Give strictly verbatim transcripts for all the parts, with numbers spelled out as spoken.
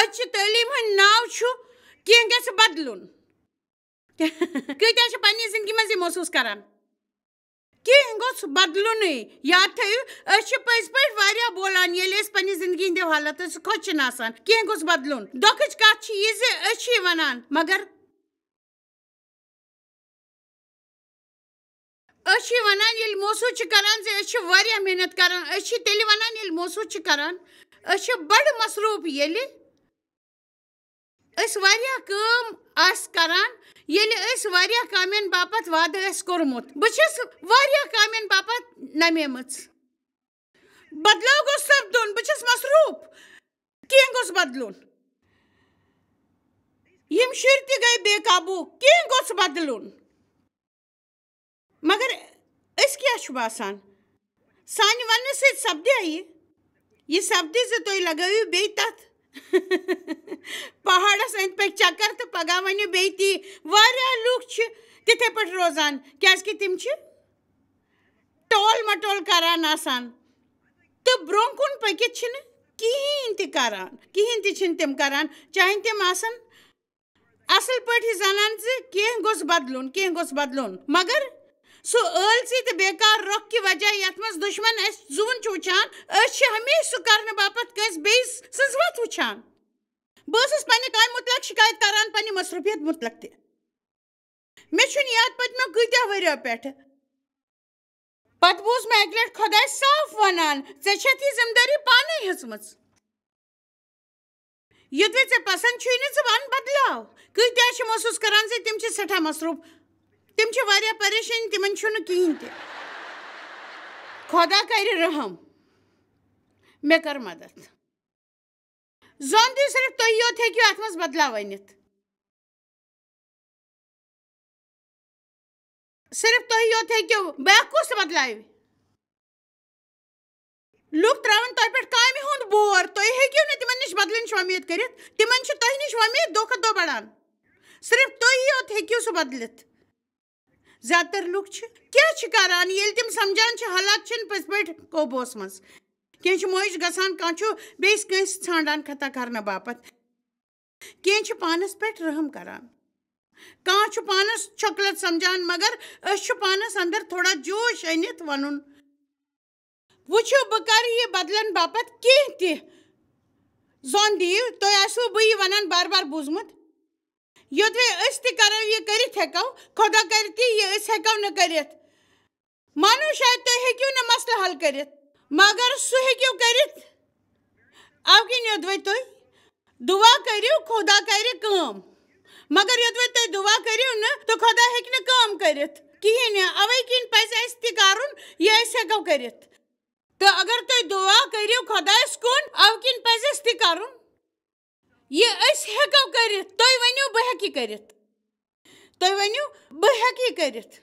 أزچہِ تعلیٖم ہٕنٛدۍ ناو چھُ کینٛہہ گژھِ بدلُن۔ کۭتیٛاہ چھِ پننہِ زندگی منٛز یہِ محسوٗس کران؟ کینٛہہ گوٚژھ بدلُنٕے۔ یاد تھٲیِو، أسۍ چھِ پٔزۍ پٲٹھۍ واریاہ بولان، ییٚلہِ أسۍ پننہِ زندگی ہٕنٛدیو حالاتو سۭتۍ خۄش چھِ نہ آسان۔ کینٛہہ گوٚژھ بدلُن۔ دۄکھٕچ کتھ چھِ یہِ زِ أسۍ چھِ یہِ ونان، مگر أسۍ چھِ وَنان، ییٚلہِ محسوٗس چھِ کَران زِ أسۍ چھِ واریاہ محنت کَران، أسۍ چھِ تیٚلہِ وَنان، ییٚلہِ محسوٗس چھِ کَران، أسۍ چھِ بَڑٕ مصروٗف، ییٚلہِ أسۍ واریاہ کٲم آسہِ کَران، ییٚلہِ أسۍ واریاہ کامٮ۪ن باپتھ وعدٕ آسہِ کوٚرمُت۔ بہٕ چھَس واریاہ کامٮ۪ن باپتھ نَمیمٕژ۔ بدلاو گوٚژھ سپدُن، بہٕ چھَس مصروٗف، کینٛہہ گوٚژھ بدلُن۔ یِم شُرۍ تہِ گٔے بے قابوٗ، کینٛہہ گوٚژھ بدلُن۔ مگر أسۍ کیٛاہ چھُ باسان؟ سانہِ وننہٕ سۭتۍ سپدیا یہِ؟ یہِ سپدِ زِ تُہۍ لگٲوِو بیٚیہِ تتھ پہاڑس أنٛدۍ پٔکۍ چکر تہٕ پگاہ ؤنِو بیٚیہِ تی۔ واریاہ لُکھ چھِ تِتھے پٲٹھۍ روزان، کیٛازِ کہِ تِم چھِ ٹول مٹول کران آسان تہٕ برٛونٛہہ کُن پٔکِتھ چھِنہٕ کِہیٖنۍ تہِ کران، کِہیٖنۍ تہِ چھِنہٕ تِم کران، چاہے تِم آسن اصل پٲٹھۍ زانان زِ کینٛہہ گوٚژھ بدلُن، کینٛہہ گوٚژھ بدلُن۔ مگر سُہ ٲلسی تہٕ بیکار رۄخ کہِ وجہ یتھ منٛز دُشمن اسہِ زوٗن چھُ وٕچھان، أسۍ چھِ ہمیشہِ سُہ کرنہٕ باپتھ کٲنٛسہِ بیٚیِس سٕنٛز وتھ وٕچھان۔ بہٕ ٲسٕس پننہِ کامہِ مُتعلق شکایت کران، پننہِ مصروٗفیت مُتعلق تہِ۔ مےٚ چھُنہٕ یاد پٔتمیو کۭتیٛاہ ؤرۍیو پٮ۪ٹھٕ۔ پتہٕ بوٗز مےٚ اکہِ لٹہِ خۄداے صاف ونان، "ژےٚ چھتھ یہِ ذمہٕ دٲری پانے ہیٚژمٕژ۔ یوٚدوَے ژےٚ پسند چھُے نہٕ، ژٕ وَن بدلاو۔" کۭتیٛاہ چھِ محسوٗس کران زِ تِم چھِ سٮ۪ٹھاہ مصروٗف، تِم چھِ واریاہ پریشٲنی، تِمن چھُنہٕ کِہیٖنۍ تہِ۔ خۄدا کرِ رحم، مےٚ کر مدد۔ زون دِیِو، صرف تُہۍ یوت ہیٚکِو اَتھ منٛز بدلاو أنِتھ۔ صرف تُہۍ یوت ہیٚکِو، باقٕے کُس بدلاوِ؟ لُکھ ترٛاوَن تۄہہِ پٮ۪ٹھ کامہِ ہُنٛد بور، تُہۍ ہیٚکِو نہٕ تِمن نِش بدلٕنٕچ وۄمید کٔرِتھ، تِمن چھِ تۄہہِ نِش وۄمید دۄہ کھۄتہٕ دۄہ بڑان۔ صرف تُہۍ یوت ہیٚکِو سُہ بدلِتھ۔ زیادٕ تر لُکھ چھِ کیٛاہ چھِ کران، ییٚلہِ تِم سمجھان چھِ حالات چھِنہٕ پٔزۍ پٲٹھۍ قوبوٗہس منٛز؟ کینٛہہ چھِ مٲیِش گژھان، کانٛہہ چھُ بیٚیِس کٲنٛسہِ ژھانٛڈان خطا کرنہٕ باپتھ، کینٛہہ چھِ پانس پٮ۪ٹھ رحم کران، کانٛہہ چھُ پانس چھۄکلت سمجھان، مگر أسۍ چھِ پانس اندر تھوڑا جوش أنِتھ ونُن، "وٕچھِو، بہٕ کرٕ یہِ بدلن باپتھ کینٛہہ تہِ۔" زون دِیِو، تۄہہِ آسِوٕ بہٕ یہِ ونان بار بار بوٗزمُت، یوٚدوَے أسۍ تہِ کرو یہِ کٔرِتھ ہٮ۪کو، خۄدا کرِ تہِ یہِ أسۍ ہٮ۪کو نہٕ کٔرِتھ۔ مانو شاید تُہۍ ہیٚکِو نہٕ مسلہٕ حل کٔرِتھ، مگر سُہ ہیٚکِو کٔرِتھ۔ اَوٕ کِنۍ یوٚدوَے تُہۍ دُعا کٔرِو، خۄدا کرِ کٲم۔ مگر یوٚدوَے تُہۍ دُعا کٔرِو نہٕ، تہٕ خۄدا ہیٚکہِ نہٕ کٲم کٔرِتھ کِہیٖنۍ۔ اَوَے کِنۍ پَزِ اَسہِ تہِ کَرُن یہِ أسۍ ہٮ۪کو کٔرِتھ۔ تہٕ اگر تُہۍ دُعا کٔرِو خۄدایَس کُن، اَوٕ کِنۍ پَزِ اَسہِ تہِ کَرُن یہِ أسۍ ہٮ۪کو کٔرِتھ۔ تُہۍ ؤنِو، "بہٕ ہٮ۪کہٕ یہِ کٔرِتھ۔" تُہۍ ؤنِو، "بہٕ ہٮ۪کہٕ یہِ کٔرِتھ۔"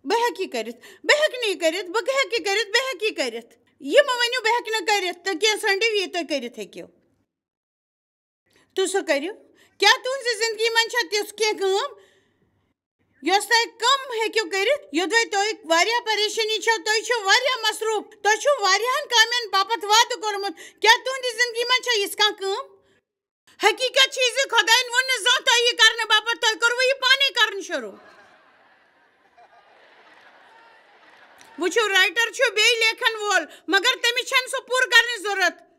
بہٕ ہٮ۪کہٕ یہِ کٔرِتھ، بہٕ ہٮ۪کہٕ نہٕ یہِ کٔرِتھ، بہٕ ہٮ۪کہٕ یہِ کٔرِتھ، بہٕ ہٮ۪کہٕ یہِ کٔرِتھ۔ یہِ مہٕ ؤنِو، "بہٕ ہٮ۪کہٕ نہٕ کٔرِتھ"، تہٕ کینٛہہ ژھٲنٛڈِو، یہِ تُہۍ کٔرِتھ ہیٚکِو۔ تُہۍ سُہ کٔرِو۔ کیٛاہ تُہٕنٛزِ زِندگی منٛز چھا تِژھ کینٛہہ کٲم، یۄس تُہۍ کم ہیٚکِو کٔرِتھ، یوٚدوَے تُہۍ واریاہ پریشٲنی چھَو، تُہۍ چھِو واریاہ مصروٗف، تۄہہِ چھُو واریاہَن کامٮ۪ن باپتھ وعدٕ کوٚرمُت؟ کیٛاہ تُہٕنٛدِ زِندگی منٛز چھا یِژھ کانٛہہ کٲم؟ حقیٖقت چھِ یہِ زِ خۄدایَن ووٚن نہٕ زانٛہہ تۄہہِ یہِ کرنہٕ باپتھ، تۄہہِ کوٚروٕ یہِ پانَے کرُن شروٗع۔ وٕچھِو، writer چھُ بیٚیہِ لیکھن وول، مگر تٔمِس چھَنہٕ سُہ پوٗرٕ کرنٕچ ضروٗرت،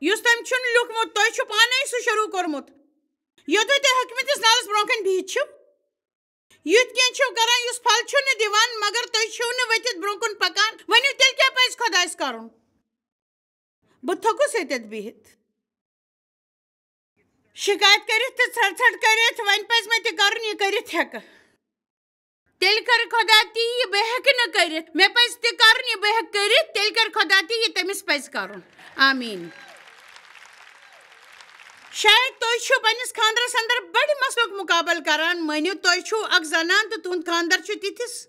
یُس تٔمۍ چھُنہٕ لیوٗکھمُت، تۄہہِ چھُ پانَے سُہ شروٗع کوٚرمُت۔ یوٚدوَے تُہۍ حٲکمِتِس نالَس برٛونٛہہ کَنہِ بِہِتھ چھِو، یُتھ کینٛہہ چھِو کران یُس پھل چھُنہٕ دِوان، مگر تُہۍ چھِو نہٕ ؤتھِتھ برٛونٛہہ کُن پکان، ؤنِو تیٚلہِ کیٛاہ پَزِ خۄدایَس کرُن؟ بہٕ تھوٚکُس ییٚتٮ۪تھ بِہِتھ۔ شِکایت کٔرِتھ تہٕ ژھرٕ ژھرٕ کٔرِتھ، وۄنۍ پَزِ مےٚ تہِ کَرُن، یہِ کٔرِتھ ہٮ۪کہٕ۔ تیٚلہِ کَرِ خۄدا تی یہِ بہٕ ہٮ۪کہٕ نہٕ کٔرِتھ، مےٚ پَزِ تہِ کَرُن، یہِ بہٕ ہٮ۪کہٕ کٔرِتھ، تیٚلہِ کَرِ خۄدا تی یہِ تٔمِس پَزِ کَرُن۔ آمیٖن۔ شاید تُہۍ چھِو پنٛنِس خانٛدرَس اندر بَڑِ مسلُک مُقابلہٕ کران۔ مٲنِو، تُہۍ چھِو اکھ زنان تہٕ تُہُنٛد خانٛدر چھُ تِتھِس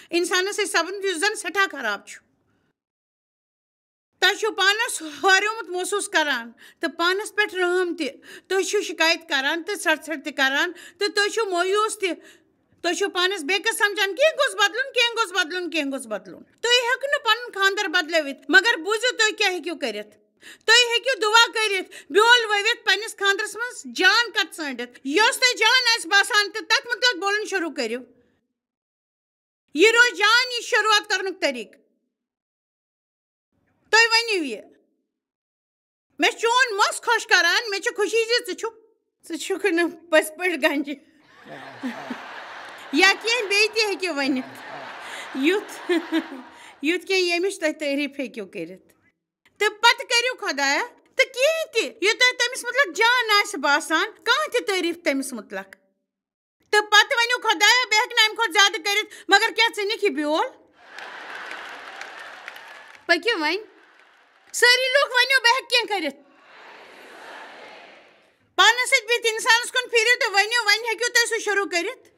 اِنسانَس سۭتۍ سَپدُن، یُس زَن سٮ۪ٹھاہ خراب چھُ۔ تۄہہِ چھُو پانَس ہٲریومُت محسوٗس کران تہٕ پانَس پٮ۪ٹھ رحم تہِ۔ تُہۍ چھِو شِکایت کران تہٕ ژھرٕ ژھرٕ تہِ کران تہٕ تُہۍ چھِو مایوٗس تہِ۔ تُہۍ چھِو پانَس بیکس سمجھان، کینٛہہ گوٚژھ بدلُن، کینٛہہ گوٚژھ بدلُن، کینٛہہ گوٚژھ بدلُن۔ تُہۍ ہیٚکِو نہٕ پنُن خانٛدر بدلٲوِتھ، مگر بوٗزِو، تُہۍ کیٛاہ ہیٚکِو کٔرِتھ۔ تُہۍ ہیٚکِو دُعا کٔرِتھ، بیول ؤوِتھ، پننِس خانٛدرس منٛز جان کتھ ژٲنٛڈِتھ۔ یۄس تۄہہِ جان آسہِ باسان تہٕ تتھ مُتعلق بولُن شروٗع کٔرِو۔ یہِ روزِ جان، یہِ شروٗعات کرنُک طریٖقہٕ۔ تُہۍ ؤنِو یہِ۔ مےٚ چھُ چون مَس خۄش کران، مےٚ چھِ خوشی زِ ژٕ چھُکھ، ژٕ چھُکھ نہٕ پٔزۍ پٲٹھۍ گنجہِ۔ یا کینٛہہ بیٚیہِ تہِ ہیٚکِو ؤنِتھ۔ یُتھ، یُتھ کینٛہہ ییٚمِچ تُہۍ تعریٖف ہیٚکِو کٔرِتھ۔ تہٕ پتہٕ کٔرِو خۄدایا تہٕ کینٛہہ تہِ، یہِ تۄہہِ تٔمِس مُتعلق جان آسہِ باسان، کانٛہہ تہِ تعریٖف تٔمِس مُتعلق۔ تہٕ پتہٕ ؤنِو، خۄدایا، بہٕ ہٮ۪کہٕ نہٕ اَمہِ کھۄتہٕ زیادٕ کٔرِتھ، مگر کیٛاہ ژٕ نِکھ یہِ بیول؟ پٔکِو وۄنۍ۔ سٲری لوٗکھ ؤنِو، بہٕ ہٮ۪کہٕ کینٛہہ کٔرِتھ۔ پانَس سۭتۍ بِہِتھ اِنسانَس کُن پھیٖرِو تہٕ ؤنِو، وۄنۍ ہیٚکِو تُہۍ سُہ شروٗع کٔرِتھ۔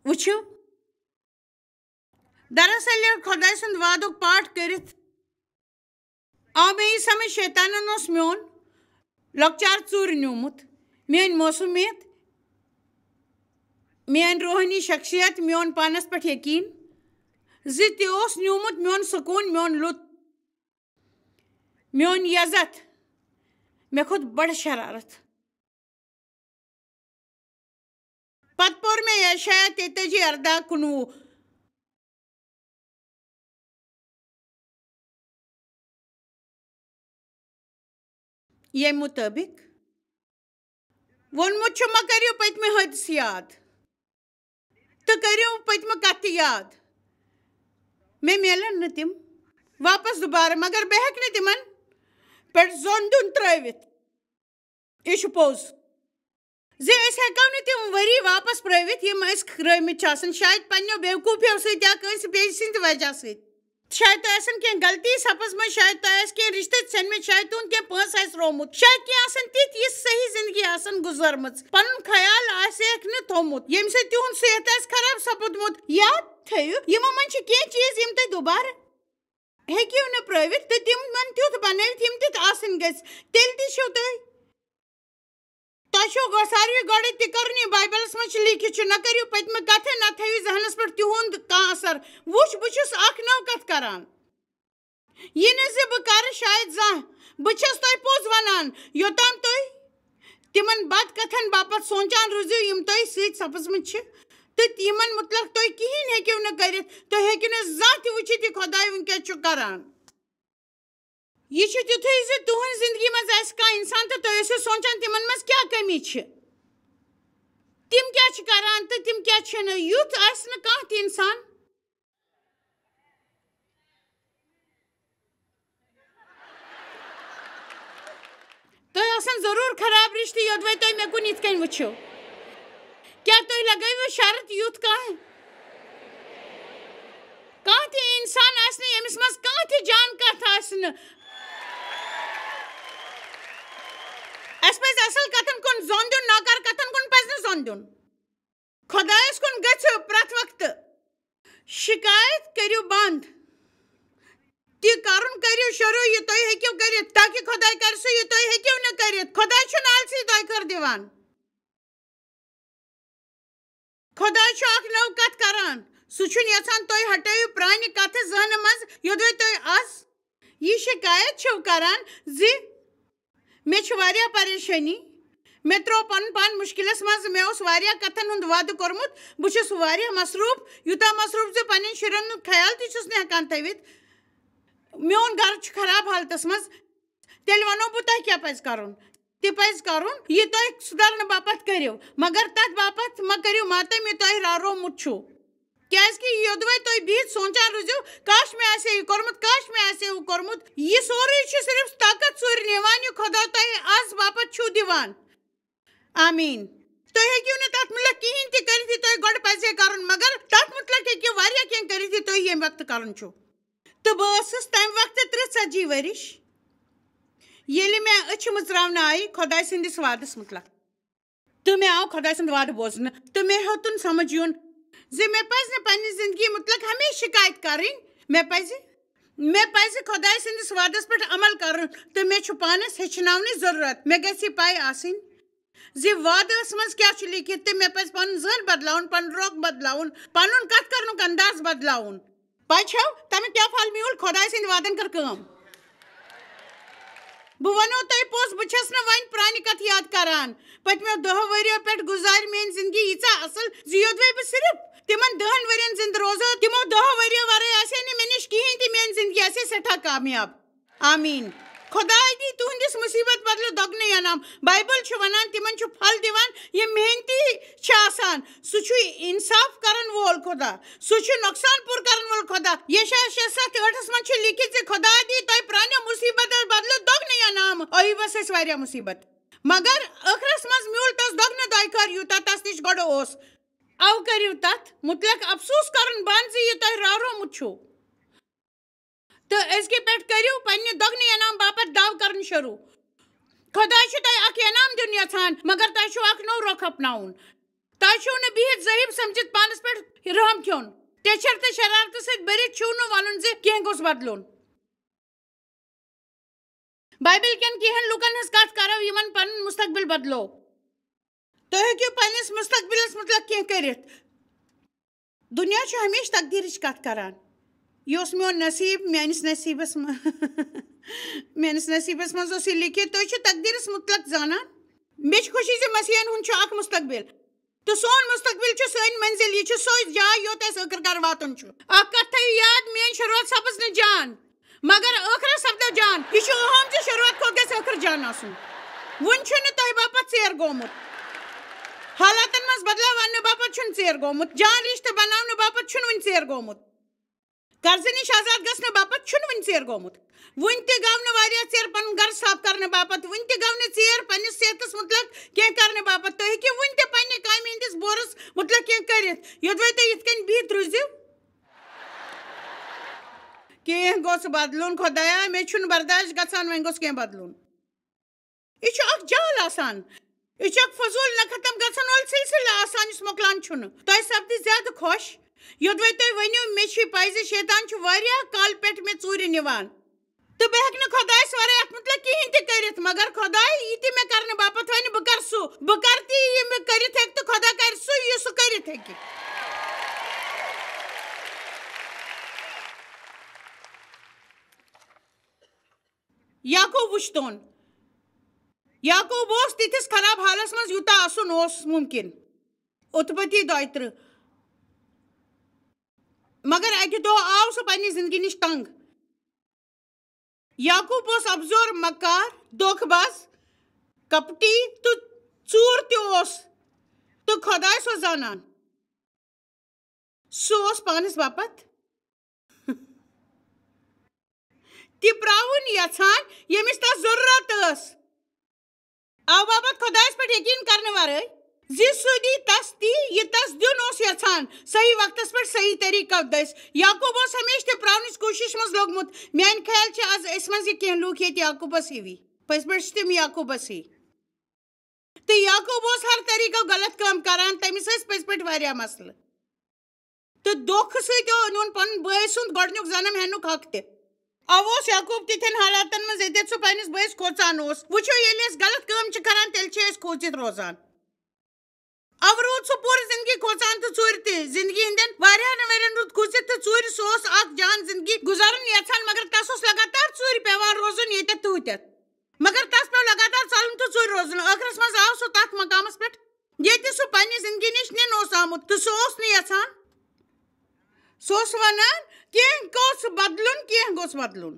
وٕچھِو، دراصل ییٚلہِ خۄداے سُنٛد وعدُک پاٹھ کٔرِتھ آو مےٚ یہِ سمجھ، شیطانن اوس میون لۄکچار ژوٗرِ نیوٗمُت، میٲنۍ موسومیت، میٲنۍ روحٲنی شخصیت، میون پانس پٮ۪ٹھ یقین، زِ تہِ اوس نیوٗمُت میون سکوٗن، میون لُطف، میون عزت۔ مےٚ کھوٚت بڑٕ شرارت۔ پتہٕ پوٚر مےٚ یشعیاہ تیتٲجی، ارداہ، کُنوُہ۔ ییٚمہِ مُطٲبِق ووٚنمُت چھُ، مہ کٔرِو پٔتمہِ حٲدثہٕ یاد تہٕ کٔرِو پٔتمہِ کتھٕ یاد۔ مےٚ میلن نہٕ تِم واپس دُبارٕ، مگر بہٕ ہٮ۪کہٕ نہٕ تِمن پٮ۪ٹھ زوٚن دیُن ترٲوِتھ۔ یہِ چھُ پوٚز زِ أسۍ ہٮ۪کو نہٕ تِم ؤری واپس پرٛٲوِتھ، یِم أسۍ رٲومٕتۍ چھِ آسان، شاید پننیو بیوقوٗفیو سۭتۍ یا کٲنٛسہِ بیٚیہِ سٕنٛدِ وجہ سۭتۍ۔ شاید تۄہہِ آسن کینٛہہ غلطی سپٕزمٕژ، شاید تۄہہِ آسہِ کینٛہہ رِشتہٕ ژھٮ۪نمٕتۍ، شاید تُہُنٛد کینٛہہ پونٛسہٕ آسہِ روومُت، شاید کینٛہہ آسن تِتھۍ، یِژھ صحیح زندگی آسن گُزٲرمٕژ، پنُن خیال آسہِ ہیٚکھ نہٕ تھوٚومُت، ییٚمہِ سۭتۍ تِہُنٛد صحت آسہِ خراب سپُدمُت۔ یاد تھٲیِو، یِمو منٛز چھِ کینٛہہ چیٖز، یِم تُہۍ دُبارٕ ہیٚکِو نہٕ پرٛٲوِتھ تہٕ تِمن تیُتھ بنٲوِتھ، یِم تِتھۍ آسٕنۍ گٔژھۍ۔ تیٚلہِ تہِ چھِو تُہۍ، تۄہہِ چھُو گۄ-، ساروٕے گۄڈٕ تہِ کَرُن یہِ، بایبلَس منٛز چھُ لیٖکھِتھ چھُ، نہ کٔرِو پٔتمہِ کَتھٕ، نہ تھٲیِو ذہنَس پٮ۪ٹھ تِہُنٛد کانٛہہ اثر۔ وٕچھ، بہٕ چھُس اَکھ نٔو کَتھ کَران۔ یہِ نہٕ زِ بہٕ کَرٕ شاید زانٛہہ، بہٕ چھَس تۄہہِ پوٚز وَنان، یوٚتام تُہۍ تِمَن بد کَتھَن باپتھ سونٛچان روٗزِو، یِم تۄہہِ سۭتۍ سپٕزمٕتۍ چھِ، تہٕ یِمَن مُتعلق تُہۍ کِہیٖنۍ ہیٚکِو نہٕ کٔرِتھ، تُہۍ ہیٚکِو نہٕ زانٛہہ تہِ وٕچھِتھ، یہِ خۄداے وٕنۍکٮ۪س چھُ کَران۔ یہِ چھُ تیُتھُے زِ تُہٕنٛزِ زِندگی منٛز آسہِ کانٛہہ اِنسان تہٕ تُہۍ ٲسِو سونٛچان، تِمَن منٛز کیٛاہ کٔمی چھِ، تِم کیٛاہ چھِ کَران تہٕ تِم کیٛاہ چھِنہٕ۔ یُتھ آسہِ نہٕ کانٛہہ تہِ اِنسان۔ تۄہہِ آسَن ضروٗر خراب رِشتہٕ، یوٚدوَے تُہۍ مےٚ کُن یِتھ کٔنۍ وٕچھِو۔ کیٛاہ تُہۍ لگٲوِو شرط یُتھ کانٛہہ؟ کانٛہہ تہِ اِنسان آسہِ نہٕ، ییٚمِس منٛز کانٛہہ تہِ جان کتھ آسہِ نہٕ۔ اَسہِ پَزِ اَصٕل کَتھَن کُن زوٚن دیُن، ناکار کَتھَن کُن پَزِ نہٕ زوٚن دیُن۔ خۄدایَس کُن گٔژھِو پرٛٮ۪تھ وقتہٕ۔ شِکایت کٔرِو بنٛد۔ تہِ کَرُن کٔرِو شروٗع، یہِ تُہۍ ہیٚکِو کٔرِتھ، تاکہِ خۄداے کَرِ سُہ، یہِ تُہۍ ہیٚکِو نہٕ کٔرِتھ۔ خۄداے چھُنہٕ آلسی دۄیہِ خٲر دِوان۔ خۄداے چھُ اکھ نٔو کتھ کران۔ سُہ چھُنہٕ یژھان تُہۍ ہٹٲیِو پرٛانہِ کتھٕ ذہنہٕ منٛز، یوٚدوَے تُہۍ از یہِ شِکایت چھِو کران زِ مےٚ چھِ واریاہ پریشٲنی، مےٚ ترٛوو پنُن پان مُشکلس منٛز، مےٚ اوس واریاہ کتھن ہُنٛد وعدٕ کوٚرمُت، بہٕ چھُس واریاہ مصروٗف، یوٗتاہ مصروٗف زِ پننٮ۪ن شُرٮ۪ن ہُنٛد خیال تہِ چھُس نہٕ ہٮ۪کان تھٲوِتھ۔ میون گرٕ چھُ خراب حالتس منٛز، تیٚلہِ ونو بہٕ تۄہہِ کیٛاہ پزِ کرُن۔ تہِ پزِ کرُن، یہِ تۄہہِ سُدھارنہٕ باپتھ کٔرِو، مگر تتھ باپتھ مہ کٔرِو ماتم، یہِ تۄہہِ رارومُت چھُو۔ کیازِ کہِ یوٚدوَے تُہۍ بِہِتھ سونٛچان روٗزِو، کاش مےٚ آسہِ ہے یہِ کوٚرمُت، کاش مےٚ آسہِ ہے ہُہ کوٚرمُت، یہِ سورُے چھُ صرف طاقت ژوٗرِ نِوان، یہِ خۄدا تۄہہِ از باپتھ چھُو دِوان۔ آمیٖن۔ تُہۍ ہیٚکِو نہٕ تتھ مُتعلق کِہیٖنۍ تہِ کٔرِتھ، یہِ تۄہہِ گۄڈٕ پزِ ہے کرُن، مگر تتھ مُتعلق ہیٚکِو واریاہ کینٛہہ کٔرِتھ، یہِ تُہۍ ییٚمہِ وقتہٕ کرُن چھُو۔ تہٕ بہٕ ٲسٕس تَمہِ وقتہٕ ترٕٛہ ژتجی ؤرِش، ییٚلہِ مےٚ أچھِ مٕژراونہٕ آیہِ خۄداے سٕنٛدِس وعدس مُتعلق۔ تہٕ مےٚ آو خۄداے سُنٛد وعدٕ بوزنہٕ، تہٕ مےٚ ہیوٚتُن سمجھ یُن زِ مےٚ پَزِ نہٕ پننہِ زندگی مُتعلق ہمیشہِ شِکایت کرٕنۍ۔ مےٚ پَزِ، مےٚ پَزِ خۄداے سٕنٛدِس وعدس پٮ۪ٹھ عمل کرُن، تہٕ مےٚ چھُ پانس ہیٚچھناونٕچ ضروٗرت۔ مےٚ گژھِ یہِ پَے آسٕنۍ زِ وعدس منٛز کیٛاہ چھُ لیکھِتھ تہٕ مےٚ پزِ پنُن ذہن بدلاوُن، پنُن رۄخ بدلاوُن، پنُن کتھ کرنُک انداز بدلاوُن۔ پتہٕ چھو تمیُک کیٛاہ پھل میوٗل؟ خۄداے سٕنٛدۍ وعدن کٔر کٲم۔ بہٕ ونو تۄہہِ پوٚز، بہٕ چھس نہٕ وۄنۍ پرانہِ کتھٕ یاد کران۔ پٔتمیو دَہو ؤرِیو پٮ۪ٹھ گُزارِ میٲنۍ زندگی ییٖژاہ اصل زِ یوٚدوَے بہٕ صرف تِمن دَہن ؤرین زندٕ روزو، تِمو دَہو ؤرِیو ورٲے آسہِ ہے نہٕ مےٚ نِش کِہیٖنۍ تہِ، میٲنۍ زندگی آسہِ ہے سٮ۪ٹھاہ کامیاب۔ آمین۔ خۄداے دی تُہنٛدِس مُصیبت بدلہٕ دۄگنہٕ انعام۔ بایبل چھُ ونان، تِمن چھُ پھل دِوان، یِم محنتی چھِ آسان۔ سُہ چھُ انصاف کرن وول خۄدا، سُہ چھُ نۄقصان پوٗرٕ کرن وول خۄدا۔ یشعیاہ شےٚ ستھ ٲٹھس منٛز چھُ لیکھِتھ زِ خۄداے دی تۄہہِ پرانیو مُصیبتو بدلہٕ دۄگنہٕ انعام۔ ایوبس ٲسۍ واریاہ مُصیبت، مگر ٲخرس منٛز میوٗل تس دۄگنہٕ دۄیہِ خٲر یوٗتاہ تس نِش گۄڈٕ اوس۔ او کٔرِو تتھ مُتعلق افسوس کرُن بنٛد زِ یہِ تۄہہِ راورومُت چھُو۔ تہٕ أزکہِ پٮ۪ٹھ کٔرِو پننہِ دۄگنہٕ انعام باپتھ دعوٕ کرُن شروع۔ خۄداے چھُ تۄہہِ اکھ انعام دیُن یژھان، مگر تۄہہِ چھُو اکھ نوٚو رۄخ اپناوُن۔ تۄہہِ چھُو نہٕ بِہِتھ ذٲہِب سمجھِتھ پانس پٮ۪ٹھ رحم کھیوٚن۔ ٹیچھر تہٕ شرارتہٕ سۭتۍ بٔرِتھ چھُو نہٕ ونُن زِ کینٛہہ گوٚژھ بدلُن۔ بایبل کٮ۪ن کینٛہن لوٗکن ہٕنٛز کتھ کرو، یِمن پنُن مستقبل بدلو۔ تُہۍ ہیٚکِو پننِس مستقبلس متعلق کینٛہہ کٔرِتھ۔ دُنیا چھُ ہمیشہِ تقدیٖرٕچ کَتھ کَران۔ یہِ اوس میون نصیٖب، میٛٲنِس نصیٖبَس منٛز، میٛٲنِس نصیٖبَس منٛز اوس یہِ لیٚکھِتھ، تُہۍ چھِو تقدیٖرَس مُتعلق زانان۔ مےٚ چھِ خوشی زِ مسیحن ہُنٛد چھُ اکھ مُستقبِل۔ تہٕ سون مُستقبِل چھُ سٲنۍ مٔنزِل، یہِ چھُ سۄے جاے یوٚت اَسہِ ٲخٕر کار واتُن چھُ۔ اکھ کَتھ تھٲیِو یاد، میٛٲنۍ شروٗعات سپٕز نہٕ جان، مگر ٲخرس سپدو جان۔ یہِ چھُ اہم زِ شروٗعات کھۄتہٕ گژھِ ٲخر جان آسُن۔ وُنہِ چھُنہٕ تۄہہِ باپتھ ژیر گوٚمُت۔ حالاتن منٛز بدلاو اننہٕ باپتھ چھُنہٕ ژیر گوٚمُت۔ جان رشتہٕ بناونہٕ باپتھ چھُنہٕ وُنہِ ژیر گوٚمُت۔ قرضہٕ نِش آزاد گژھنہٕ باپتھ چھُنہٕ وُنہِ ژیر گوٚمُت۔ وُنہِ تہِ گوٚو نہٕ واریاہ ژیر پنُن گرٕ صاف کرنہٕ باپتھ۔ وُنہِ تہِ گوٚو نہٕ ژیر پننِس صحتس متعلق کینٛہہ کرنہٕ باپتھ۔ تُہۍ ہیٚکِو وُنہِ تہِ پننہِ کامہِ ہٕنٛدِس بورس متعلق کینٛہہ کٔرِتھ، یوٚدوَے تُہۍ یِتھ کٔنۍ بِہِتھ روٗزِو۔ کینٛہہ گوٚژھ بدلُن، خۄدایا، مےٚ چھُنہٕ برداش گژھان، وۄنۍ گوٚژھ کینٛہہ بدلُن۔ یہِ چھُ اکھ جال آسان، یہِ چھُ اکھ فضوٗل نہ ختم گژھن وول سلسلہٕ آسان، یُس مۄکلان چھُنہٕ۔ تۄہہِ سپدِ زیادٕ خۄش، یوٚدوَے تُہۍ ؤنِو، مےٚ چھِ پَے زِ شیطان چھُ واریاہ کالہٕ پٮ۪ٹھ مےٚ ژوٗرِ نِوان۔ تہٕ بہٕ ہیٚکہٕ نہٕ خۄدایَس وَرٲے اَتھ مُتعلِق کِہیٖنۍ تہِ کٔرِتھ، مگر خۄداے یہِ تہِ مےٚ کَرنہٕ باپَتھ وَنہِ، بہٕ کَرٕ سُہ، بہٕ کَرٕ تی یہِ مےٚ کٔرِتھ ہیٚکہِ، تہٕ خۄدا کَرِ سُہ، یہِ سُہ کٔرِتھ ہیٚکہِ۔ یعقوب وُچھتون۔ یعقوب اوس تِتھِس خراب حالس منٛز یوٗتاہ آسُن اوس مُمکِن۔ اُتپتی دۄیہِ ترٕٛہ۔ مگر اَکہِ دۄہ آو سُہ پننہِ زندگی نِش تنگ۔ یعقوب اوس ابزور، مکار، دھوکہٕ باز، کپٹی تہٕ ژوٗر تہِ اوس، تہٕ خۄدایس اوس زانان۔ سُہ اوس پانس باپتھ تہِ پراوُن یژھان، ییٚمِس تس ضروٗرت ٲس۔ او باپتھ خۄدایس پٮ۪ٹھ یقین کرنہٕ ورٲے زِ سُہ دی تس تی، یہِ تس دیُن اوس یژھان، صحیح وقتس پٮ۪ٹھ صحیح طریٖقو دٔسۍ۔ یعقوب اوس ہمیشہِ تہِ پراونٕچ کوٗشش منٛز لوٚگمُت۔ میانہِ خیال چھِ از أسۍ منٛز یہِ کینٛہہ لوٗکھ ییٚتہِ یعقوبس ہِوی۔ پٔزۍ پٲٹھۍ چھِ تِم یعقوبس ہِوی۔ تہٕ یعقوب اوس ہر طریٖقو غلط کٲم کران، تٔمِس ٲسۍ پٔزۍ پٲٹھۍ واریاہ مسلہٕ۔ تہٕ دھوکہٕ سۭتۍ اوٚن پنُن بٲے سُنٛد گۄڈٕنیُک جنم ہٮ۪نُک حق تہِ۔ اوٕ اوس یعقوب تِتھٮ۪ن حالاتن منٛز، ییٚتٮ۪تھ سُہ پننِس بٲیِس کھوژان اوس۔ وٕچھِو، ییٚلہِ أسۍ غلط کٲم چھِ کران، تیٚلہِ چھِ أسۍ کھوژِتھ روزان۔ اوٕ روٗد سُہ پوٗرٕ زندگی کھوژان تہٕ ژوٗرِ تہِ۔ زندگی ہٕنٛدٮ۪ن واریاہن ؤرین روٗد کھوٗژِتھ تہٕ ژوٗرِ۔ سُہ اوس اکھ جان زندگی گُزارُن یژھان، مگر تس اوس لگاتار ژوٗرِ پٮ۪وان روزُن، ییٚتٮ۪تھ تہٕ ہُتٮ۪تھ۔ مگر تس پیوٚو لگاتار ژلُن تہٕ ژوٗرِ روزُن۔ ٲخرس منٛز آو سُہ تتھ مقامس پٮ۪ٹھ، ییٚتہِ سُہ پننہِ زندگی نِش نِنہٕ اوس آمُت، تہٕ سُہ اوس نہٕ یژھان۔ سُہ اوس ونان، "کینٛہہ گوٚژھ بدلُن، کینٛہہ گوٚژھ بدلُن۔"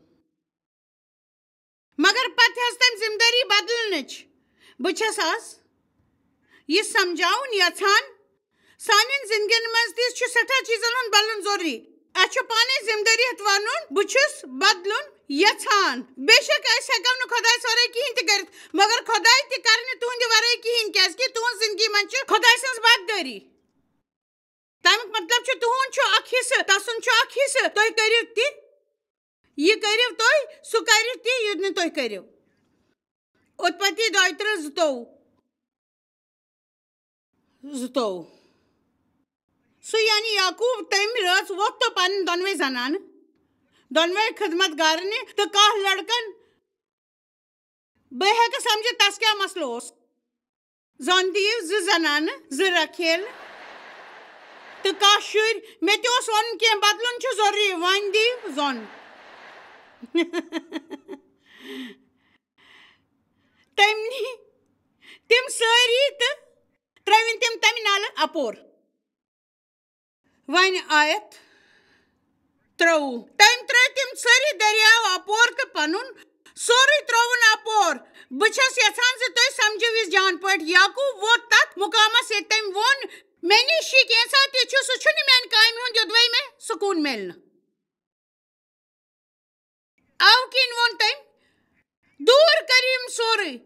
مگر پتہٕ ہیٚژ تٔمۍ ذمہٕ دٲری بدلنٕچ۔ بہٕ چھَس آز یہِ سمجھاوُن یژھان، سانٮ۪ن زندگین منٛز تہِ چھُ سٮ۪ٹھاہ چیٖزن ہُنٛد بدلُن ضروٗری۔ اَسہِ چھُ پانے ذمہٕ دٲری ہیٚتھ ونُن، "بہٕ چھُس بدلُن یژھان۔" بے شک أسۍ ہٮ۪کو نہٕ خۄدایس ورٲے کِہیٖنۍ تہِ کٔرِتھ، مگر خۄداے تہِ کرِ نہٕ تُہنٛدِ ورٲے کِہیٖنۍ، کیازِ کہِ تُہنٛز زندگی منٛز چھِ خۄداے سٕنٛز باغدٲری۔ تَمیُک مطلب چھُ، تُہُنٛد چھُ اکھ حصہٕ، تسُنٛد چھُ اکھ حصہٕ۔ تُہۍ کٔرِو تہِ، یہِ کٔرِو تُہۍ، سُہ کَرِ تہِ، یہِ نہٕ تُہۍ کٔرِو۔ اُتپتی دۄیہِ ترٕٛہ، زٕتووُہ۔ زٕتووُہ۔ سُہ یعنی یعقوب، تٔمۍ رٲژ وۄتھ تہٕ پنٕنۍ دۄنوَے زنانہٕ، دۄنوَے خدمت گارنہِ تہٕ کاہ لڑکن۔ بہٕ ہیٚکہٕ سمجھِتھ تس کیٛاہ مسلہٕ اوس۔ زۄن دِیِو زٕ زنانہٕ، زٕ رکھیل تہٕ کاہ شُرۍ۔ مےٚ تہِ اوس وَنُن، کینٛہہ بدلُن چھُ ضروٗری، وۄنۍ دِیِو زۄن۔ تٔمۍ نی تِم سٲری تہٕ ترٛٲوِن تِم تَمہِ نالہٕ اَپور۔ وۄنۍ آیت ترٛۆوُہ۔ تٔمۍ ترٛٲوۍ تِم سٲری دٔریاو اَپور تہٕ پَنُن سورُے ترٛووُن اَپور۔ بہٕ چھَس یَژھان زِ تُہۍ سَمجھِو یہِ جان پٲٹھۍ۔ یعقوب ووت تَتھ مُقامَس، ییٚتہِ تٔمۍ ووٚن، "مےٚ نِش یہِ کینٛژھا تہِ چھُ، سُہ چھُنہٕ میٛانہِ کامہِ ہُنٛد، یوٚدوَے مےٚ سکوٗن میلہِ نہٕ۔" اَوٕ کِنۍ ووٚن تٔمۍ، "دوٗر کٔرِو یِم سورُے۔"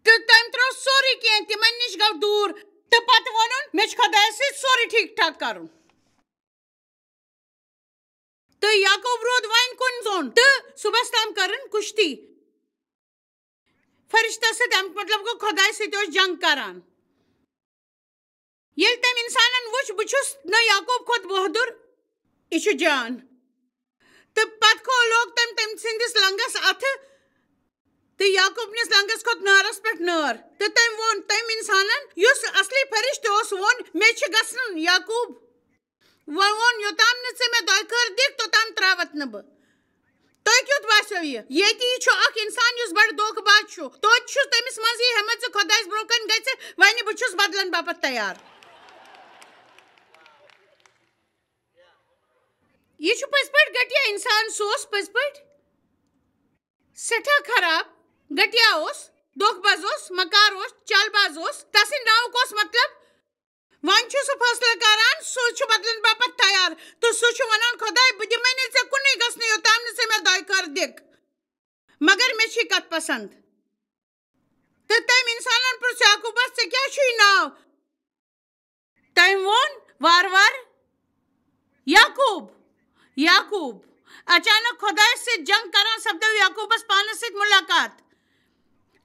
تہٕ تٔمۍ ترٛوو سورُے کینٛہہ تِمَن نِش، گوٚو دوٗر۔ تہٕ پَتہٕ ووٚنُن، "مےٚ چھُ خۄدایَس سۭتۍ سورُے ٹھیٖک ٹھاک کَرُن۔" تہٕ یعقوب روٗد وۄنۍ کُن زوٚن تہٕ صُبحَس تام کٔرٕن کُشتی۔ فرشتس سۭتۍ، اَمیُک مطلب گوٚو، خۄدایَس سۭتۍ اوس جنگ کران۔ ییٚلہِ تٔمۍ اِنسانن وُچھ، بہٕ چھُس نہٕ یعقوب کھۄتہٕ بہادُر، یہِ چھُ جان۔ تہٕ پتہٕ کھو-، لوگ تٔمۍ تٔمۍ سٕنٛدِس لنگس اَتھٕ تہٕ یعقوب نِس لنگس کھوٚت نارس پٮ۪ٹھ نار۔ تہٕ تٔمۍ ووٚن تٔمۍ اِنسانن، یُس اصلی فرشتہٕ اوس، ووٚن، "مےٚ چھُ گژھُن، یعقوب۔" وۄنۍ ووٚن، "یوٚتام نہٕ ژٕ مےٚ دۄیہِ خٲر دِکھ، توٚتام ترٛاوَتھ نہٕ بہٕ۔" تۄہہِ کیُتھ باسیو یہِ؟ ییٚتہِ یہِ چھُ اکھ اِنسان یُس بڑٕ دھوکہٕ باز چھُ۔ توتہِ چھُ تٔمِس منٛز یہِ ہٮ۪مت زِ خۄدایَس برٛونٛہہ کَنہِ گژھِ، وَنہِ، "بہٕ چھُس بدلن باپتھ تیار۔" یہِ چھُ پٔزۍ پٲٹھۍ گٹیا اِنسان۔ سُہ اوس پٔزۍ پٲٹھۍ سٮ۪ٹھاہ خراب، گٹیا اوس، دھوکہٕ باز اوس، مکار اوس، چال باز اوس۔ تَسٕنٛدِ ناوُک اوس مطلب، وۄنۍ چھُ سُہ فٲصلہٕ کران، سُہ چھُ بدلن باپتھ تیار۔ تہٕ سُہ چھُ وَنان، "خۄداے، بہٕ دِمَے نہٕ ژےٚ کُنُے گژھنہٕ، یوٚتام نہٕ ژٕ مےٚ دۄیہِ خٲر دِکھ۔" مگر مےٚ چھِ یہِ کَتھ پسنٛد۔ تہٕ تٔمۍ اِنسانَن پرٛژھ یعقوٗبَس، "ژےٚ کیٛاہ چھُے ناو؟" تٔمۍ ووٚن وارٕ وارٕ، "یعقوٗب، یعقوٗب۔" اچانک خۄدایَس سۭتۍ جنگ کران سپدیو یعقوٗبَس پانَس سۭتۍ مُلاقات۔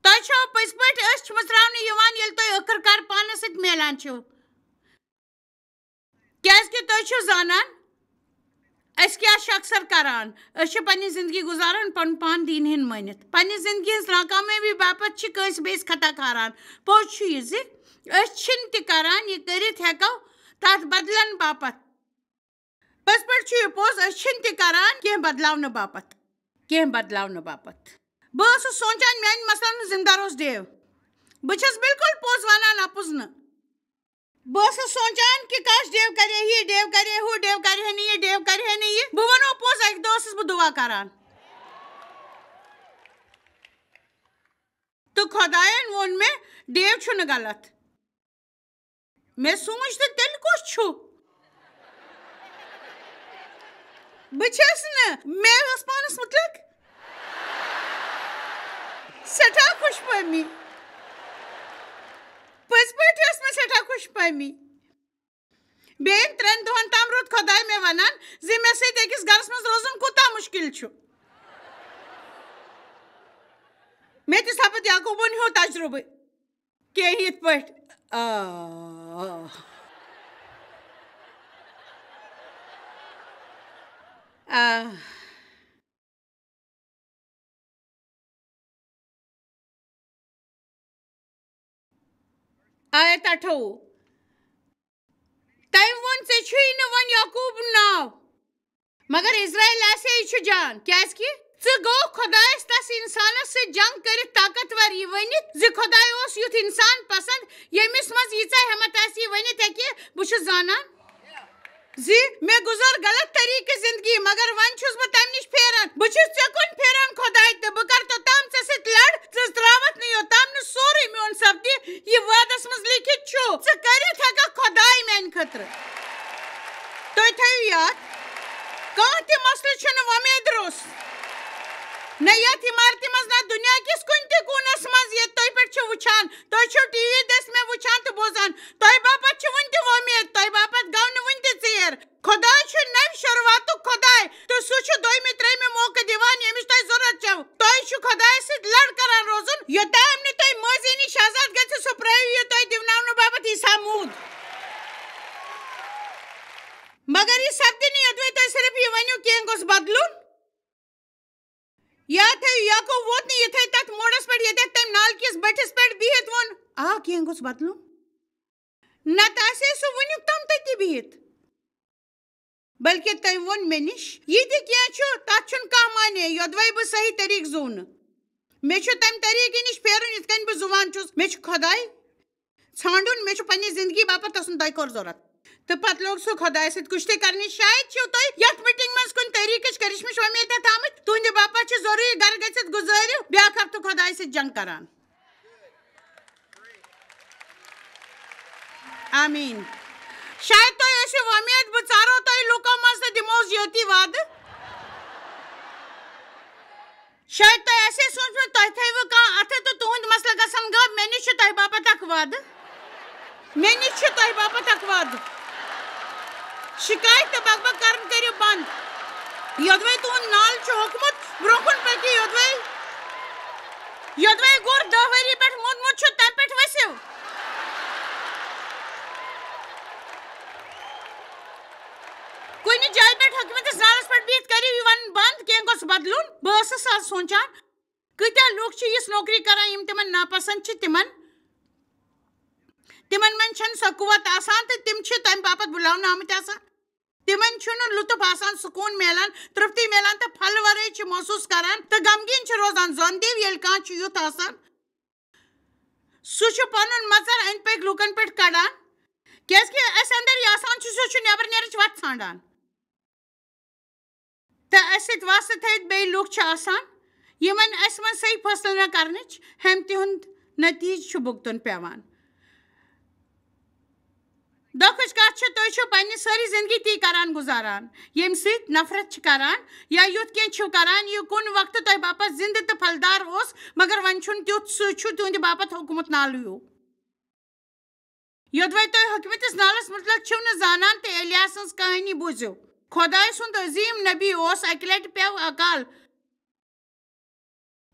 تۄہہِ چھوا پٔزۍ پٲٹھۍ أچھ مٕژراونہٕ یِوان، ییٚلہِ تُہۍ ٲخٕر کار پانَس سۭتۍ میلان چھِو؟ کیٛازِکہِ تُہۍ چھِو زانان، أسۍ کیٛاہ چھِ اکثر کران؟ أسۍ چھِ پننہِ زندگی گُزاران پنُن پان دیٖنہٕ ہٕنۍ مٲنِتھ۔ پننہِ زندگی ہٕنٛز ناکامیٲبی باپتھ چھِ کٲنٛسہِ بیٚیِس خطا کھاران۔ پوٚز چھُ یہِ زِ أسۍ چھِنہٕ تہِ کران، یہِ کٔرِتھ ہٮ۪کو تتھ بدلن باپتھ۔ پٔزۍ پٲٹھۍ چھُ یہِ پوٚز، أسۍ چھِنہٕ تہِ کران کینٛہہ بدلاونہٕ باپتھ، کینٛہہ بدلاونہٕ باپتھ۔ بہٕ ٲسٕس سونٛچان، میٛانہِ مثلن ہُنٛد ذمہٕ دار اوس ڈیو۔ بہٕ چھَس بالکل پوٚز ونان، اپُز نہٕ۔ بہٕ ٲسٕس سونٛچان کہِ کاش ڈیو کرِ ہے یہِ، ڈیو کرِ ہے ہُہ، ڈیو کرِ ہے نہٕ یہِ، ڈیو کرِ ہے نہٕ یہِ۔ بہٕ وَنو پوٚز، اَکہِ دۄہ ٲسٕس بہٕ دُعا کران۔ تہٕ خۄدایَن ووٚن مےٚ، "ڈیو چھُنہٕ غلط۔" مےٚ سوٗنٛچ، "تہٕ تیٚلہِ کُس چھُ؟" بہٕ چھَس نہٕ، مےٚ ٲس پانَس مُتعلِق سٮ۪ٹھاہ خۄش فہمی۔ پٔزۍ پٲٹھۍ ٲس مےٚ سٮ۪ٹھاہ خۄش فہمی۔ بیٚیَن ترٛٮ۪ن دۄہَن تام روٗد خۄداے مےٚ وَنان زِ مےٚ سۭتۍ أکِس گَرَس منٛز روزُن کوٗتاہ مُشکِل چھُ۔ مےٚ تہِ سَپُد یعقوٗبُن ہیوٗ تَجرُبہٕ۔ کینٛہہ یِتھ پٲٹھۍ، آ، آ۔ آیت اَٹھووُہ۔ تٔمۍ ووٚن، "ژےٚ چھُے نہٕ وۄنۍ یعقوب ناو، مگر اسرائیل آسے، یہِ چھُ جان، کیازِ کہِ ژٕ گوٚو خۄدایَس تَس اِنسانَس سۭتۍ جنگ کٔرِتھ طاقتور، یہِ ؤنِتھ زِ خۄداے اوس یُتھ اِنسان پسنٛد، ییٚمِس منٛز ییٖژاہ ہٮ۪مت آسہِ، یہِ ؤنِتھ ہیٚکہِ، بہٕ چھُس زانان زِ مےٚ گُزٲر غلط طریٖقہٕ زندگی، مگر وۄنۍ چھُس بہٕ تَمہِ نِش پھیران۔ بہٕ چھُس ژےٚ کُن پھیران، خۄداے، تہٕ بہٕ کَرٕ توٚتام ژےٚ سۭتۍ لَڑ، ژٕ ترٛاوَتھ نہٕ، یوٚتام نہٕ سورُے میون سَپدِ، یہِ وعدَس منٛز لیکھِتھ چھُ۔ ژٕ کٔرِتھ ہٮ۪کَکھ خۄداے میٛانہِ خٲطرٕ۔" تُہۍ تھٲیِو یاد، کانٛہہ تہِ مسلہٕ چھُنہٕ وۄمید روٚس۔ نہ یَتھ عمارتہِ منٛز، نہ دُنیا کِس کُنہِ تہِ کوٗنَس منٛز، ییٚتہِ تُہۍ پٮ۪ٹھ چھِو وٕچھان۔ تُہۍ چھِو ٹی وی دٔسۍ مےٚ وٕچھان تہٕ بوزان۔ تۄہہِ باپتھ چھِ وٕنہِ تہِ وۄمید، تۄہہِ باپتھ گوٚو نہٕ وٕنہِ تہِ ژیر۔ خۄداے چھُ نَوِ شروٗعاتُک خۄداے، تہٕ سُہ چھُ دوٚیمہِ ترٛیٚیمہِ موقعہٕ دِوان، ییٚمِچ تۄہہِ ضروٗرت چھَو۔ تۄہہِ چھُ خۄدایَس سۭتۍ لَڑ کران روزُن، یوٚتام نہٕ تۄہہِ مٲضی نِش آزاد گژھِ، سُہ پرٛٲوِو یہِ تۄہہِ دِوناونہٕ باپتھ عیسیٰ موٗد۔ مگر یہِ سپدِ نہٕ، یوٚدوَے تۄہہِ صرف یہِ ؤنِو، کینٛہہ گوٚژھ بدلُن۔ یاد تھٲیِو، یعقوب ووت نہٕ یِتھَے تَتھ موڑَس پٮ۪ٹھ، ییٚتٮ۪تھ تٔمۍ نالکِس بٔٹھِس پٮ۪ٹھ بِہِتھ ووٚن، "آ، کینٛہہ گوٚژھ بدلُن۔" نَتہٕ آسہِ ہے سُہ وٕنیُک تام تٔتی بِہِتھ۔ بلکہِ تٔمۍ ووٚن مےٚ نِش، "یہِ تہِ کینٛہہ چھُ، تَتھ چھُنہٕ کانٛہہ معنی، یوٚدوَے بہٕ صحیح طریٖقہٕ زُو نہٕ۔ مےٚ چھُ تَمہِ طریٖقہٕ نِش پھیرُن، یِتھ کٔنۍ بہٕ زُوان چھُس۔ مےٚ چھُ خۄداے ژھانٛڈُن، مےٚ چھُ پننہِ زندگی باپتھ تسُنٛد دۄیہِ خٲر ضروٗرت۔" تہٕ پتہٕ لوگ سُہ خۄدایَس سۭتۍ کُشتی کرنہِ۔ شاید چھِو تُہۍ یَتھ میٖٹِنٛگ منٛز کُنہِ طریٖقٕچ کرشمٕچ وۄمید ہٮ۪تھ آمٕتۍ۔ تُہنٛدِ باپتھ چھِ ضروٗری گرٕ گٔژھِتھ گُزٲرِو بیٛاکھ ہفتہٕ خۄدایَس سۭتۍ جنگ کران۔ آمیٖن۔ شاید تُہۍ ٲسِو وۄمید، بہٕ ژارو تۄہہِ لوٗکو منٛز تہٕ دِمو زیٲتی وعدٕ۔ شاید تۄہہِ آسہِ ہے سوٗنٛچمُت، تۄہہِ تھٲیوٕ کانٛہہ اَتھٕ تہٕ تُہُنٛد مسلہٕ گژھن غٲب۔ مےٚ نِش چھُ تۄہہِ باپتھ اکھ وعدٕ۔ مےٚ نِش چھُ تۄہہِ باپتھ اکھ وعدٕ۔ شِکایت تہٕ بغبغ کرُن کٔرِو بنٛد۔ یوٚدوَے تُہُنٛد نال چھُ ہوٚکھمُت، برٛونٛہہ کُن پٔکِو، یوٚدوَے، یوٚدوَے گُر دَہ ؤری پٮ۪ٹھ موٗدمُت چھُ، تَمہِ پٮ۪ٹھ ؤسِو۔ کُنہِ جایہِ پٮ۪ٹھ حکمتِس نالَس پٮ۪ٹھ بِہِتھ کٔرِو یہِ وَنُن بنٛد، کینٛہہ گوٚژھ بدلُن۔ بہٕ ٲسٕس آز سونٛچان، کۭتیٛاہ لوٗکھ چھِ یِژھ نوکری کران، یِم تِمن ناپسنٛد چھِ، تِمن، تِمن منٛز چھَنہٕ سۄ قوت آسان تہٕ تِم چھِ تَمہِ باپتھ بُلاونہٕ آمٕتۍ آسان۔ تِمن چھُنہٕ لطف آسان، سکوٗن میلان، ترٛپتی میلان تہٕ پھل ورٲے چھِ محسوٗس کران تہٕ غمگیٖن چھِ روزان۔ زن دِیِو، ییٚلہِ کانٛہہ چھُ یُتھ آسان، سُہ چھُ پنُن مژر أنٛدۍ پٔکۍ لوٗکن پٮ۪ٹھ کڑان، کیازِ کہِ اَسہِ اندر یہِ آسان چھُ، سُہ چھُ نٮ۪بر نیرٕچ وَتھ ژھانڈان۔ تہٕ اَسہِ سۭتۍ واسطہٕ تھٲوِتھ بیٚیہِ لوٗکھ چھِ آسان، یِمن اَسہِ منٛز صحیح فٲصلہٕ نہ کرنٕچ ہٮ۪متہِ ہُنٛد نتیٖجہٕ چھُ بھُگتُن پٮ۪وان۔ دۄکھٕچ کتھ چھِ، تُہۍ چھِو پننہِ سٲری زندگی تی کران گُزاران، ییٚمہِ سۭتۍ نفرت چھِ کران یا یُتھ کینٛہہ چھِو کران، یہِ کُنہِ وقتہٕ تۄہہِ باپتھ زندٕ تہٕ پھلدار اوس، مگر وۄنۍ چھُنہٕ تیُتھ، سُہ چھُ تُہنٛدِ باپتھ ہوٚکھمُت نالہٕ ہیوٗ۔ یوٚدوَے تُہۍ حکمتِس نالَس مُتعلق چھِو نہٕ زانان تہٕ الیاس سٕنٛز کہانی بوٗزِو۔ خۄداے سُنٛد عظیٖم نبی اوس اَکہِ لَٹہِ پیوٚو اکال۔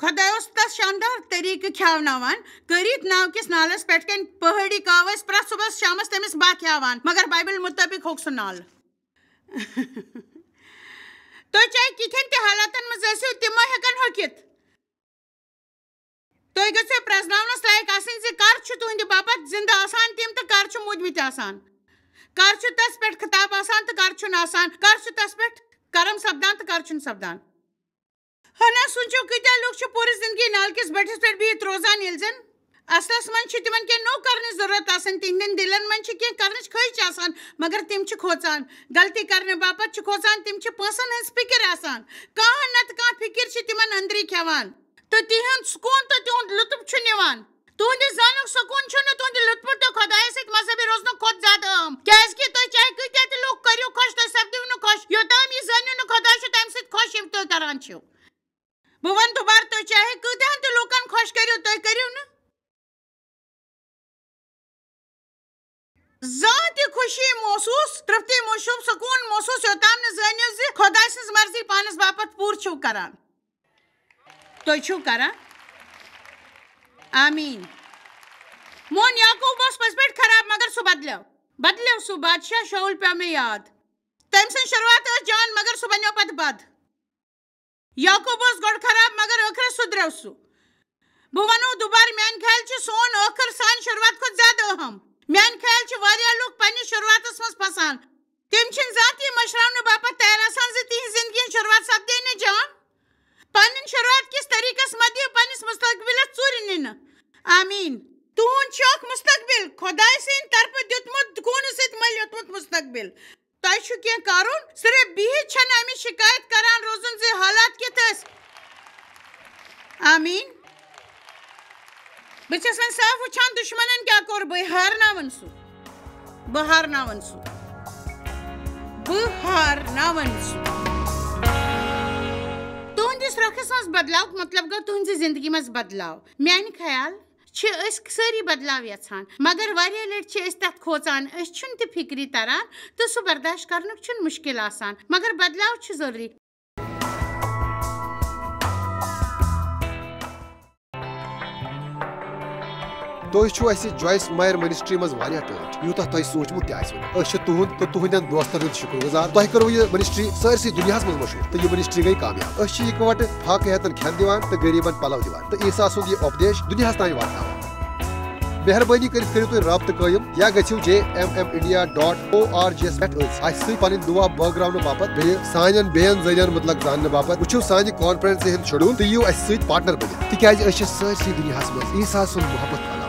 خۄداے اوس تَس شاندار طریٖقہٕ کھیٛاوناوان، کٔرِتھ ناو کِس نالَس پٮ۪ٹھ کَنہِ پہٲڑی کاو ٲسۍ پرٛٮ۪تھ صُبحَس شامَس تٔمِس بہہ کھیٛاوان، مگر بایبل مُطٲبِق ہوٚکھ سُہ نالہٕ۔ تُہۍ چاہے کِتھٮ۪ن تہِ حالاتن منٛز ٲسِو، تِم ما ہٮ۪کن ہوٚکھِتھ۔ تُہۍ گٔژھِو پرٛزناونَس لایق آسٕنۍ زِ کر چھُ تُہنٛدِ باپتھ زِندٕ آسان تِم تہٕ کر چھِ موٗدمٕتۍ آسان۔ کر چھُ تَس پٮ۪ٹھ خطاب آسان تہٕ کر چھُنہٕ آسان۔ کر چھُ تَس پٮ۪ٹھ کرم سپدان تہٕ کر چھُنہٕ سپدان۔ ہنا سوٗنٛچِو، کۭتیٛاہ لوٗکھ چھِ پوٗرٕ زِندگی نالکِس بٔٹھِس پٮ۪ٹھ بِہِتھ روزان، ییٚلہِ زن اصلس منٛز چھِ تِمن کینٛہہ نوٚو کرنٕچ ضروٗرت آسان، تِہنٛدٮ۪ن دِلن منٛز چھِ کینٛہہ کرنٕچ خٲہِش آسان، مگر تِم چھِ کھوژان، غلطی کرنہٕ باپتھ چھِ کھوژان، تِم چھِ پونٛسن ہٕنٛز فِکر آسان، کانٛہہ نتہٕ کانٛہہ فِکر چھِ تِمن أنٛدری کھٮ۪وان۔ تہٕ تِہُنٛد سکوٗن تہٕ تِہُنٛد لطف چھُ نِوان۔ تُہنٛدِ زانُک سکوٗن چھُنہٕ تُہنٛدِ لطفہٕ تہٕ خۄدایَس سۭتۍ مذہبی روزنہٕ کھۄتہٕ زیادٕ اہم، کیازِ کہِ تُہۍ چاہے کۭتیٛاہ تہِ لوٗکھ کٔرِو خۄش، تُہۍ سپدِو نہٕ خۄش، یوٚتام یہِ زٲنِو نہٕ خۄداے چھُ تَمہِ سۭتۍ خۄش، ییٚمہِ تُہۍ کران چھِو۔ بہٕ وَنہٕ دُبارٕ، تُہۍ چاہے کۭتیٛاہَن تہِ لوٗکَن خۄش کٔرِو، تُہۍ کٔرِو نہٕ زانٛہہ تہِ خوشی محسوٗس، ترٛپتی محسوٗس، سکوٗن محسوٗس، یوٚتام نہٕ زٲنِو زِ خۄداے سٕنٛز مرضی پانَس باپتھ پوٗرٕ چھِو کران۔ تُہۍ چھِو کران؟ آمیٖن۔ مون یعقوب اوس پٔزۍ پٲٹھۍ خراب، مگر سُہ بدلیو۔ بدلیو سُہ۔ بادشاہ شاول پیوٚو مےٚ یاد۔ تٔمۍ سٕنٛز شروٗعات ٲس جان، مگر سُہ بنیو پتہٕ بد۔ یعقوب اوس گۄڈٕ خراب، مگر ٲخرس سُدریو سُہ۔ بہٕ وَنو دُبارٕ، میٛانہِ خیال چھِ سون ٲخٕر سانہِ شروٗعات کھۄتہٕ زیادٕ اہم۔ میٛانہِ خیال چھِ واریاہ لوٗکھ پننِس شروٗعاتس منٛز پھسان۔ تِم چھِنہٕ زانٛہہ تہِ یہِ مٔشراونہٕ باپتھ تیار آسان زِ تِہنٛز زندگی ہٕنٛز شروٗعات سپدے نہٕ جان۔ پنٕنۍ شروٗعات کِس طریٖقس مہ دِیِو پننِس مستقبلس ژوٗرِ نِنہٕ۔ آمیٖن۔ تُہُنٛد چھُ اکھ مستقبل، خۄدایہِ سٕنٛدِ طرفہٕ دیُتمُت، خوٗنہٕ سۭتۍ مٔلۍ اوٚتمُت مستقبل۔ تۄہہِ چھُ کینٛہہ کرُن، صرف بِہِتھ چھَنہٕ اَمِچ شِکایت کران روزُن زِ حالات کِتھ ٲسۍ۔ آمیٖن۔ بہٕ چھَس وۄنۍ صاف وٕچھان دُشمنن کیٛاہ کوٚر، بہٕ ہارناوَن سُہ۔ بہٕ ہارناوَن سُہ۔ بہٕ ہارناوَن سُہ۔ تُہنٛدِس رۄخس منٛز بدلاو مطلب گوٚو تُہنٛزِ زندگی منٛز بدلاو۔ میانہِ خیال چھِ أسۍ سٲری بدلاو یژھان، مگر واریاہ لٹہِ چھِ أسۍ تتھ کھوژان، أسۍ چھُنہٕ تہِ فکرِ تران تہٕ سُہ برداشت کرنُک چھُنہٕ مُشکل آسان، مگر بدلاو چھُ ضروٗری۔ تُہۍ چھِو اَسہِ جویس مایر منسٹری منٛز واریاہ ٹٲٹھۍ، یوٗتاہ تۄہہِ سوٗنٛچمُت تہِ آسِوٕ نہٕ۔ أسۍ چھِ تُہُنٛد تہٕ تُہٕنٛدٮ۪ن دوستن ہُنٛد شُکر گُزار۔ تۄہہِ کٔروٕ یہِ منسٹری سٲرسٕے دُنیاہَس منٛز مشہوٗر تہٕ یہِ منسٹری گٔے کامیاب۔ أسۍ چھِ اِکہٕ وٹہٕ فاقہٕ ہیتن کھٮ۪ن دِوان تہٕ غریٖبن پلو دِوان تہٕ عیسیٰ سُنٛد یہِ اُپدیش دُنیاہَس تام واتناوان۔ مہربٲنی کٔرِتھ کٔرِو تُہۍ رابطہٕ قٲیِم یا گٔژھِو J M M India dot O R G یَس پٮ۪ٹھ أتھۍ اَسہِ سۭتۍ پنٕنۍ دُعا بٲگراونہٕ باپتھ، بیٚیہِ سانٮ۪ن بیٚین ذٔریعن مُتعلق زاننہٕ باپتھ۔ وٕچھِو سانہِ کانفرنسہِ ہُنٛد شیڈول تہٕ یِیِو اَسہِ سۭتۍ پارٹنر بٔنِتھ، تِکیازِ أسۍ چھِ سٲرسٕے دُنیاہَس منٛز عیسیٰ سُنٛد محبت پھٔہلاوان۔